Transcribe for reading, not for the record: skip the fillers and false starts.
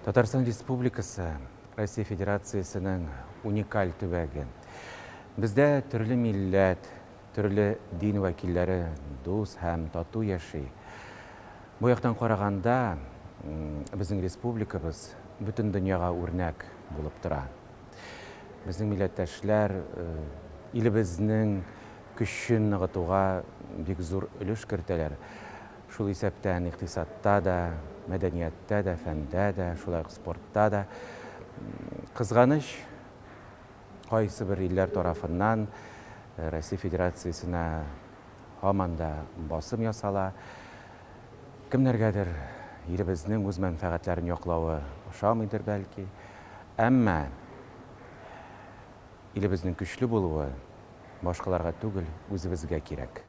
Татарстан Республикасы, Россия Федерациясенең уникаль төбәге. Бездә төрле милләт, төрле дин вәкилләре дус һәм тату яши. Бу яктан караганда, безнең республикабыз бөтен дөньяга үрнәк булып тора. Безнең милләттәшләр илебезнең көчен ныгытуга бик зур өлеш кертәләр. Шул исәптән икътисадта да, мәдәнияттә дә, фәндә дә, шулай ук спортта да. Кызганыч, кайсыбер илләр тарафыннан Россия Федерациясенә һаман да басым ясала. Кемнәргәдер илебезнең үз мәнфәгатьләрен яклавы ошамыйдыр бәлки. Әмма илебезнең көчле булуы башкаларга түгел, үзебезгә кирәк.